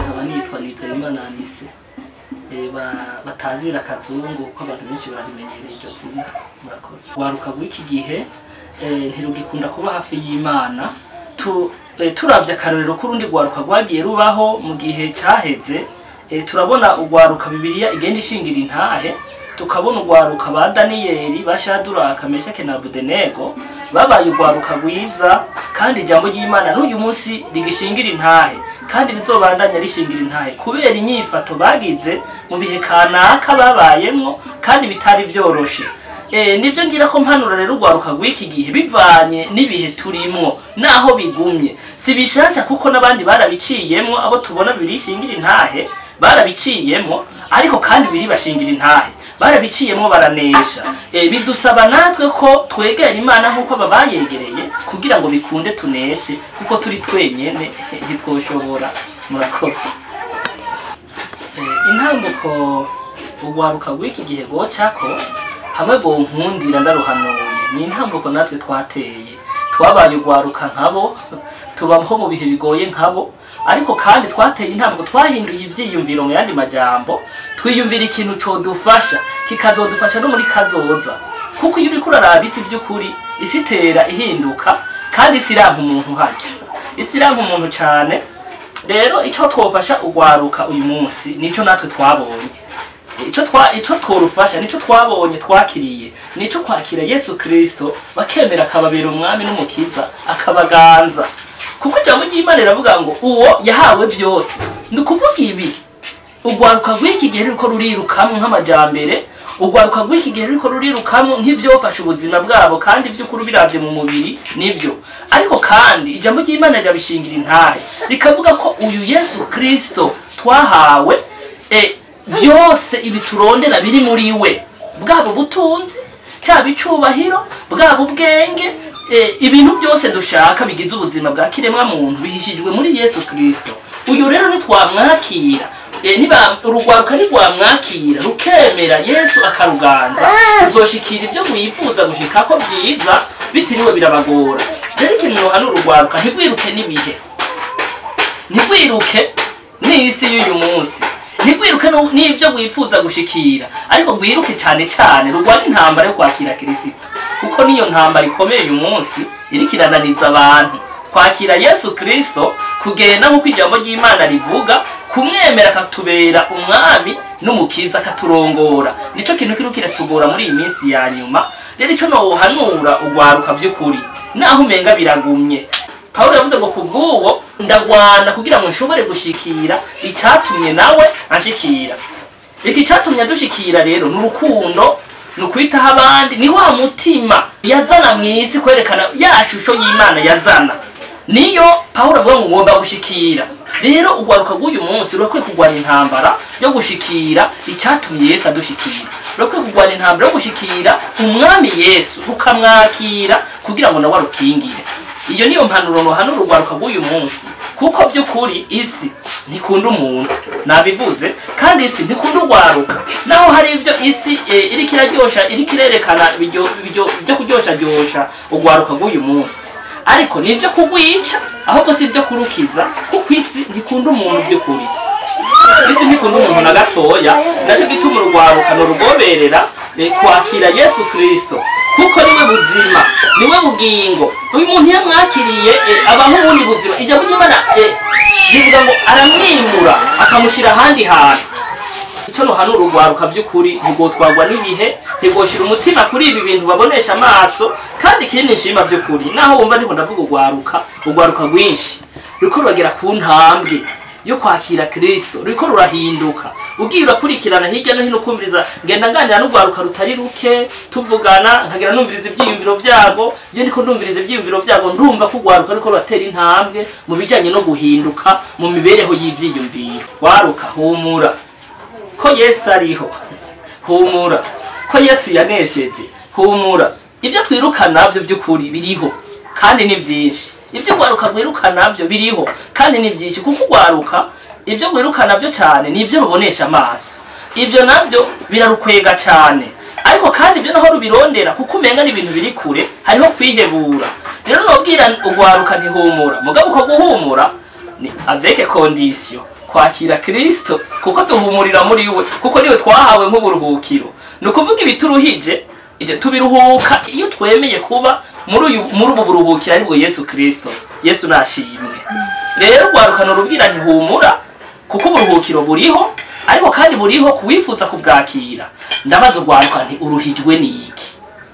Nkaba nitwa Nizeyimana Anise, batazira Kazungu kuko abantu benshi bararimenyereye iryo zina. Murakoze. Urwaruka rw'iki gihe ntirugikunda kuba hafi y'Imana. Turavye akarorero k'urundi rwaruka rwagiye rubaho mu gihe caheze, turabona urwaruka Bibiliya igenda ishingira intahe, tukabona urwaruka ba Daniyeli, ba Shaduraka, Meshake na Abudenego babaye urwaruka rwiza, kandi ijambo ry'Imana n'uyu munsi rigishingira intahe kandi rizobandanya rishingira intahe kubera inyifato bagize mu bihe kanaka babayemwo kandi bitari vyoroshe. Nivyo ngira ko mpanura rero urwaruka rw'iki gihe bivanye n'ibihe turimwo naho bigumye si bishasha, kuko n'abandi barabiciyemwo, abo tubona birishingira intahe barabiciyemwo, ariko kandi biri bashingira intahe barabiciyemwo baranesha. Bidusaba natwe ko twegera Imana nk'uko babayegereye kugira ngo bikunde tuneshe, kuko turi twenyene ntitwoshobora. Murakoze. Intambuko urwaruka rw'iki gihe rwocako hamwe bonkundira ndaruhanuye, ni intambuko natwe twateye. Twabaye urwaruka nkabo, tubaho mu bihe bigoye nkabo, ariko kandi twateye intambuko, twahinduye ivyiyumviro. Mu yandi majambo, twiyumvira ikintu codufasha kikazodufasha no muri kazoza, kuko iyo uriko uraraba isi vy'ukuri, isi itera ihinduka kandi isi iranka umuntu harya, isi iranka umuntu cane. Rero ico twofasha urwaruka uyu munsi nico natwe twabonye, ico tworufasha nico twabonye twakiriye, nico kwakira Yesu Kristo, bakemera akababera umwami n'umukiza, akabaganza, kuko ijambo ry'Imana riravuga ngo uwo yahawe vyose. Ni ukuvuga ibi, urwaruka rw'iki gihe ruriko rurirukamwo nk'amajambere, urwaruka rw'iki gihe ruriko rurirukamwo nk'ivyofasha ubuzima bwabo, kandi vy'ukuri biravye mu mubiri nivyo, ariko kandi ijambo ry'Imana rirabishingira intahe rikavuga ko uyu Yesu Kristo twahawe, vyose ibi turondera biri muri we, bwaba ubutunzi, cyaba icubahiro, bwaba ubwenge, ibintu byose dushaka bigize ubuzima bwa kiremwa muntu bihishijwe muri Yesu Kristo. Uyu rero nitwamwakira, niba urugwaruka ntirwamwakira rukemera Yesu akaruganza, ruzoshikira ibyo mwifuza gushikako byiza bitiriwe birabagora. Rero ikintu nohanura urugwaruka, ntigwiruke n'ibihe, ntigwiruke n'isi y'uyu munsi, ntigwiruke n'ibyo wifuza gushikira, ariko rwiruke cyane cyane rurwane intambara yo kwakira Kirisito, kuko niyo ntambara ikomeye uyu munsi iriko irananiza abantu. Kwakira Yesu Kristo, kugenda nk'uko ijambo ry'Imana rivuga, kumwemera akatubera umwami n'umukiza, akaturongora, nico kintu kiriko kiratugora muri iyi minsi ya nyuma. Rero ico nohanura urwaruka vy'ukuri, naho umenga biragumye, Pawulo yavuze ngo kubw'uwo ndagwana kugira ngo nshobore gushikira icatumye nawe anshikira. Iki catumye adushikira rero ni urukundo, ni ukwitaho abandi, ni wa mutima yazana mw'isi, kwerekana ya shusho y'Imana yazana, niyo Pawulo avuga ngo ngomba gushikira. Rero urwaruka rw'uyu munsi rurakwiye kurwana intambara yo gushikira icatumye Yesu adushikira, rurakwiye kurwana intambara yo gushikira umwami Yesu, rukamwakira kugira ngo nawe arukingire. Iyo niyo mpanuro nohanura urwaruka rw'uyu munsi, kuko by'ukuri isi ntikunda umuntu, nabivuze, kandi isi ntikunda urwaruka. Naho hari ibyo isi iriko iraryosha, iriko irerekana byo kuryosharyosha urwaruka rw'uyu munsi, ariko ni ibyo kugwica ahubwo si ibyo kurukiza, kuko isi ntikunda umuntu by'ukuri, isi ntikunda umuntu na gatoya. Nacyo gituma urwaruka norugoberera kwakira Yesu Kristo, kuko niwe buzima, niwe bugingo. Uyu muntu iyo amwakiriye, abaho ubundi buzima. Ijambo ry'Imana rivuga ngo aramwimura akamushyira ahandi hantu. Icyo nohanura urwaruka by'ukuri, ntigotwarwa n'ibihe, ntigoshira umutima kuri ibi bintu babonesha amaso. Kandi ikindi nshima by'ukuri, naho wumva ndiko ndavuga urwaruka, urwaruka rwinshi ruriko ruragera ku ntambwe yo kwakira Kristo, ruriko rurahinduka. Ugiye urakurikirana hirya no hino ukumviriza, ngenda nganira n'urwaruka rutari ruke, tuvugana, nkagira numviriza ivyiyumviro vyabo. Iyo ndiko ndumviriza ivyiyumviro vyabo, ndumva ko urwaruka ruriko ruratera intambwe mu bijanye no guhinduka mu mibereho y'ivyiyumviro. Waruka, humura ko Yesu ariho, humura ko Yesu yanesheje, humura. Ibyo twiruka navyo by'ukuri biriho kandi ni byinshi, ibyo urwaruka rwiruka navyo biriho kandi ni byinshi, kuko urwaruka Ibyo rwiruka navyo cyane ni ibyo rubonesha amaso, ibyo navyo birarukwega cyane. Ariko kandi ibyo naho rubirondera kuko umenga ni ibintu biri kure, hariho kwihebura. Rero nobwira urwaruka ntihumura, mugabo uko guhumura ni avec condition kwakira Kristo, kuko duhumurira muri we, kuko niwe twahawe nk'uburuhukiro. Ni ukuvuga ibituruhije ije tubiruhuka iyo twemeye kuba muri ubu buruhukiro aribwo Yesu Kristo. Yesu nashimwe. Rero urwaruka norubwira ntihumura kuko uburuhukiro buriho, ariko kandi buriho kuwifuza kubwakira. Ndabaza urwaruka nti uruhijwe niki?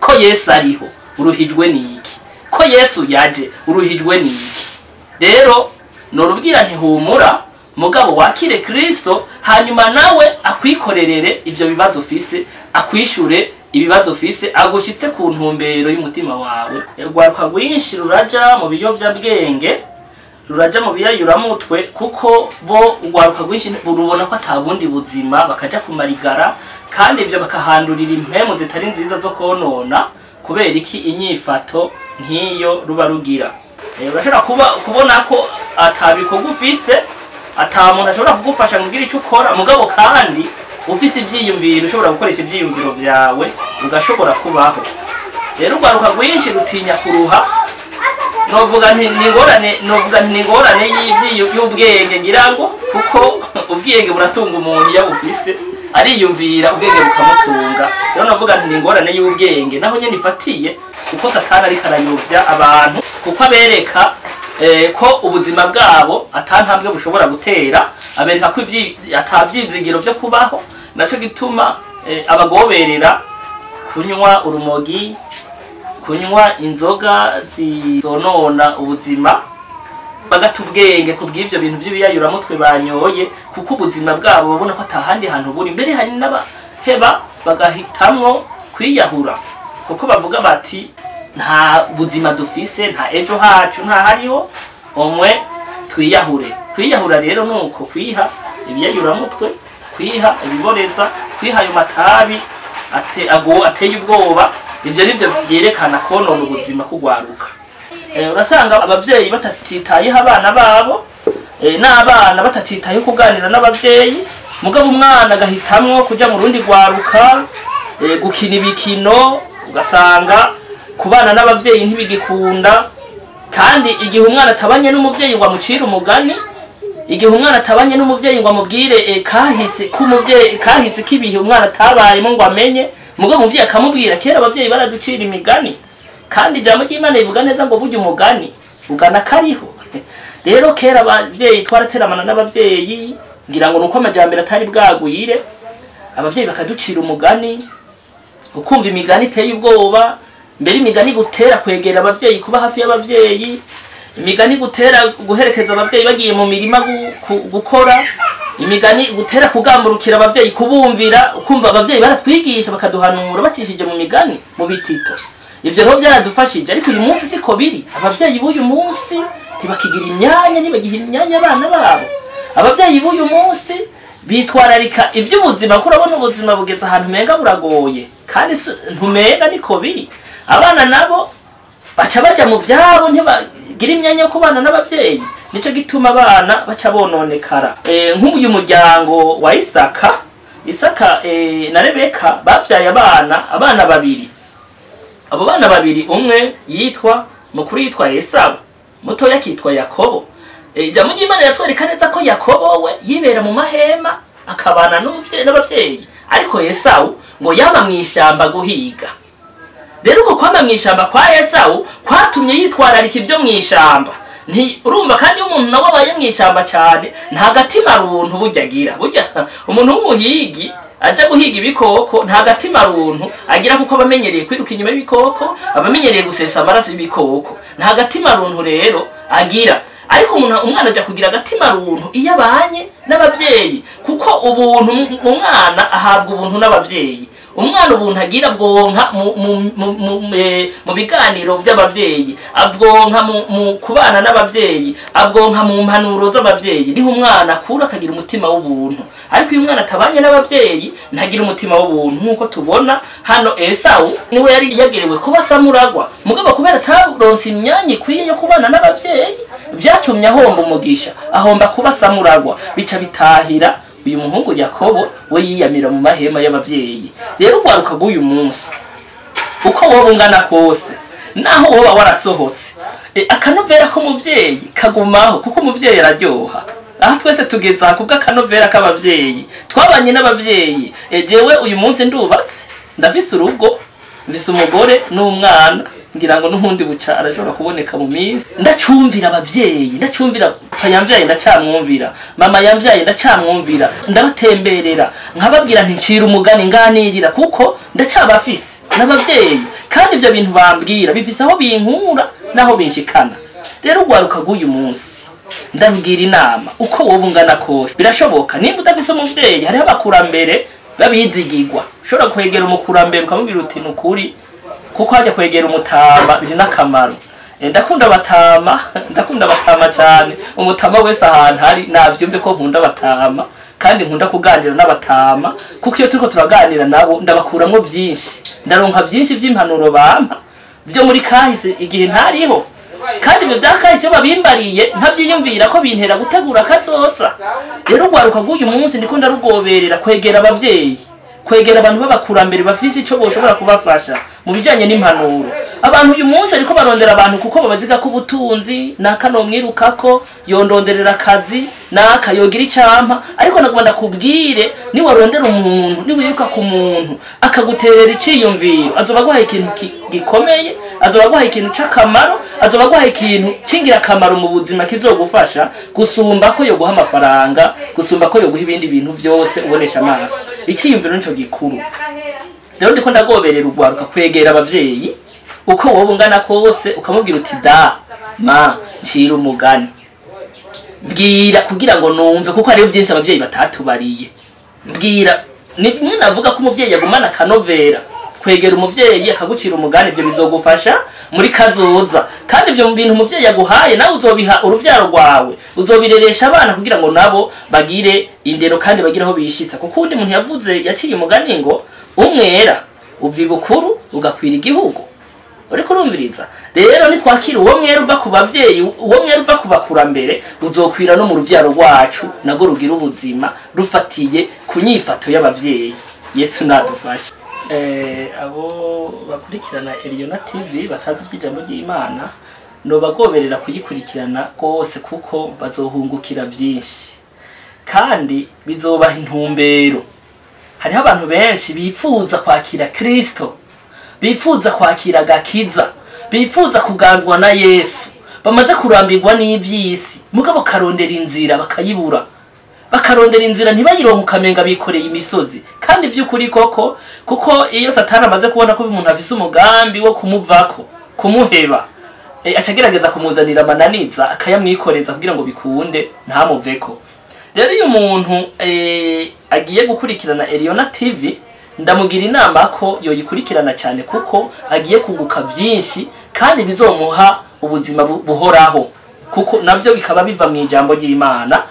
Ko Yesu ariho, uruhijwe niki? Ko Yesu yaje, uruhijwe niki? Rero norubwira ntihumura, mugabo wakire Kristo, hanyuma nawe akwikorerere ivyo bibazo ufise, akwishure ibibazo ufise, agushitse ku ntumbero y'umutima wawe. Urwaruka rwinshi ruraja mu biyovyabwenge, ruraja mu biyayuramutwe, kuko bo urwaruka rwinshi rubona ko ata bundi buzima, bakaja kumarigara, kandi ivyo bakahandurira impemu zitari nziza zo konona, kubera iki inyifato nk'iyo ruba rugira. Urashobora kubona ko atabikorwa ufise, ata muntu ashobora kugufasha ngo ugire ico ukora, mugabo kandi ufise ivyiyumviro, ushobora gukoresha ivyiyumviro vyawe ugashobora kubaho. Rero urwaruka rwinshi rutinya kuruha. Novuga nti ni ingorane y'ubwenge ngira ngo, kuko ubwenge buratunga umuntu iyo abufise, ariyumvira ubwenge bukamutunga. Rero novuga nti ni ingorane y'ubwenge naho nyene ifatiye, kuko Satani ariko arayovya abantu, kuko abereka ko ubuzima bwabo ata ntambwe bushobora gutera, abereka ko ata vyizigiro vyo kubaho. Naco gituma abagoberera kunywa urumogi, kunywa inzoga zizonona ubuzima, bagata ubwenge ku bw'ivyo bintu vy'ibiyayuramutwe banyoye, kuko ubuzima bwabo babona ko atahandi hantu buri. Mbere hari n'abaheba bagahitamwo kwiyahura, kuko bavuga bati nta buzima dufise, nta ejo hacu, nta hariho, umwe twiyahure. Kwiyahura rero nuko kwiha ibiyayuramutwe, kwiha ibiboreza, kwiha ayo matabi ateye ubwoba. Ivyo nivyo byerekana konona ubuzima kugwaruka. Urasanga abavyeyi batacitayeho abana babo, n'abana batacitayeho kuganira n'abavyeyi, mugabo umwana agahitamwo kuja mu rundi rwaruka, gukina ibikino, ugasanga kubana n'abavyeyi ntibigikunda. Kandi igihe umwana atabanye n'umuvyeyi ngo amucire umugani, igihe umwana atabanye n'umuvyeyi ngo amubwire kahise k'umuvyeyi, kahise k'ibihe umwana atabayemo ngo amenye, mugabo umuvyeyi akamubwira. Kera abavyeyi baraducira imigani, kandi ijambo ry'Imana rivuga neza ngo burya umugani ugana kariho. Rero kera abavyeyi twarateramana n'abavyeyi, ngira ngo nuko amajambere atari bwagwire, abavyeyi bakaducira umugani, ukumva imigani iteye ubwoba. Mbere imigani gutera kwegera abavyeyi, kuba hafi y'abavyeyi, imigani gutera guherekeza abavyeyi bagiye mu mirima gukora, imigani gutera kugamburukira abavyeyi, kubumvira. Ukumva abavyeyi baratwigisha bakaduhanura bacishije mu migani, mu bitito. Ivyo rero byaradufashije, ariko uyu munsi siko biri. Abavyeyi b'uyu munsi ntibakigira imyanya, ntibagiha imyanya abana babo. Abavyeyi b'uyu munsi bitwararika ivy'ubuzima, kuko urabona ubuzima bugeze ahantu umenga buragoye, kandi ntumenga niko biri. Abana nabo baca baja mu vyabo, ntibagira imyanya yo kubana n'abavyeyi. Nico gituma abana baca bononekara. Nk'uyu muryango wa Isaka, Isaka na Rebeka bavyaye abana babiri. Abo bana babiri, umwe yitwa mukuru yitwa Esawu, mutoya akitwa Yakobo. Ijambo ry'Imana yatwereka neza ko Yakobo we yibera mu mahema akabana n'abavyeyi, ariko Esawu ngo yaba mw'ishamba guhiga. Rero uko kwama mw'ishamba kwa Esawu kwatumye yitwararika ivyo mw'ishamba. Urumva kandi iyo umuntu nawe abaye mw'ishamba cyane nta gatima runtu burya agira. Burya umuntu w'umuhigi aja guhiga ibikoko nta gatima runtu agira, kuko abamenyereye kwiruka inyuma y'ibikoko, abamenyereye gusesa amaraso y'ibikoko, nta gatima runtu rero agira. Ariko umwana aja kugira agatima runtu iyo abanye n'abavyeyi, kuko ubuntu umwana ahabwa ubuntu n'abavyeyi. Umwana ubuntu agira bwonka mu biganiro by'abavyeyi, abwonka mu kubana n'abavyeyi, abwonka mu mpanuro z'abavyeyi. Niho umwana akura akagira umutima w'ubuntu. Ariko iyo umwana atabanye n'abavyeyi ntagira umutima w'ubuntu, nk'uko tubona hano Esawu niwe yari yagerewe kuba samuragwa, mugabo kubera ataronse imyanya ikwiye yo kubana n'abavyeyi vyatumye ahomba umugisha, ahomba kuba samuragwa, bica bitahira uyu muhungu Yakobo we yiyamira mu mahema y'abavyeyi. Rero ugwaruka rw'uyu munsi uko woba ungana kose, naho woba warasohotse, akanovera k'umuvyeyi kagumaho, kuko umuvyeyi araryoha. Aha twese tugeze aha kubw'akanovera k'abavyeyi, twabanye n'abavyeyi. Jewe uyu munsi ndubatse, ndafise urugo, mfise umugore n'umwana, ngira ngo n'uhundi buca arashobora kuboneka mu minsi. Ndacumvira abavyeyi, ndacumvira papa yamvyaye, ndacamwumvira mama yamvyaye, ndacamwumvira, ndabatemberera nkababwira nti ncira umugani, nganirira, kuko ndacabafise n'abavyeyi, kandi ivyo bintu bambwira bifise aho binkura naho binshikana. Rero ugwaruka rw'uyu munsi ndabwira inama, uko woba ungana kose birashoboka. Nimba udafise umuvyeyi, hariho abakurambere babizigirwa, ushobora kwegera umukurambere ukamubwira uti nukuri, kuko hajya kwegera umutama biri n'akamaro. Ndakunda abatama, ndakunda abatama cyane. Umutama wese ahantu hari navyumve ko nkunda abatama, kandi nkunda kuganira n'abatama, kuko iyo turiko turaganira nabo ndabakuramwo byinshi, ndaronka byinshi by'impanuro bampa byo muri kahise igihe ntariho. Kandi ibyo byakahise iyo babimbariye nkavyiyumvira ko bintera gutegura kazoza. Rero ugwaruka rw'uyu munsi ndiko ndarugoberera kwegera abavyeyi, kwegera abantu b'abakurambere bafise ico boshobora kubafasha mu bijanye n'impanuro. Abantu uyu munsi ariko barondera abantu kuko babaziga ko ubutunzi, naka nomwirukako yondonderera akazi, naka yogira icampa. Ariko nagomba ndakubwire, niwarondera umuntu, niwiruka ku muntu akaguterera iciyumviro, azoba aguhaye ikintu gikomeye, azoba aguhaye ikintu c'akamaro, azoba aguhaye ikintu c'ingirakamaro mu buzima kizogufasha gusumba ko yoguha amafaranga, gusumba ko yoguha ibindi bintu vyose ubonesha amaso. Iciyumviro nico gikuru. Rero ndiko ndagoberera ugwaruka kwegera abavyeyi uko wowe ungana kose, ukamubwira uti da ma ncira umugani, mbwira kugira ngo numve, kuko hariho byinshi abavyeyi batatubariye. Mbwira, ni navuga ko umuvyeyi agumana akanovera, kwegera umuvyeyi akagucira umugani, ivyo bizogufasha muri kazoza. Kandi ivyo bintu umuvyeyi yaguhaye nawe uzobiha uruvyaro rwawe, uzobireresha abana kugira ngo nabo bagire indero kandi bagire aho bishitsa. Kuko undi muntu yavuze yaciye umugani ngo umwera uva ibukuru ugakwira igihugu. Uriko urumviriza? Rero nitwakira uwo mwera uva ku bavyeyi, uwo mwera uva ku bakurambere, uzokwira no mu ruvyaro rwacu, nago rugira ubuzima rufatiye ku nyifato y'abavyeyi. Yesu nadufashe. Abo bakurikirana Eliona TV batazi iby'ijambo ry'Imana, no bagoberera kuyikurikirana rwose, kuko bazohungukira byinshi kandi bizobaha intumbero. Hariho abantu benshi bifuza kwakira Kristo, bifuza kwakira agakiza, bifuza kuganzwa na Yesu, bamaze kurambirwa n'ivy'isi, mugabo karondera inzira bakayibura, bakarondera inzira ntibayironke, ukamenga bikoreye imisozi. Kandi vy'ukuri koko, kuko iyo Satani amaze kubona ko umuntu afise umugambi wo kumuvako, kumuheba, acagerageza kumuzanira amananiza akayamwikoreza kugira ngo bikunde ntamuveko. Rero iyo umuntu agiye gukurikirana Eliona TV, ndamugira inama ko yoyikurikirana cyane, kuko agiye kunguka byinshi kandi bizomuha ubuzima buhoraho, kuko navyo bikaba biva mu ijambo ry'Imana.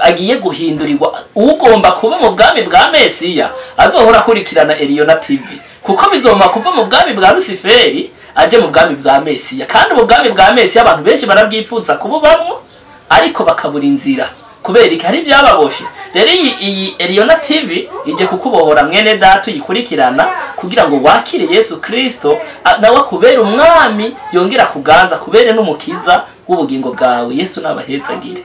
Agiye guhindurirwa, ugomba kuba mu bwami bwa Mesiya azohora akurikirana Eliona TV, kuko bizomuha kuva mu bwami bwa Rusiferi aje mu bwami bwa Mesiya. Kandi mu bwami bwa Mesiya abantu benshi barabwifuza kububamwo, ariko bakabura inzira kubera iki? Hari ivyababoshe. Rero iyi Eliona TV ije kukubohora mwene data uyikurikirana, kugira ngo wakire Yesu Kristo, nawe akubere umwami, yongera kuganza, kubere n'umukiza w'ubugingo bwawe. Yesu nabahezagire.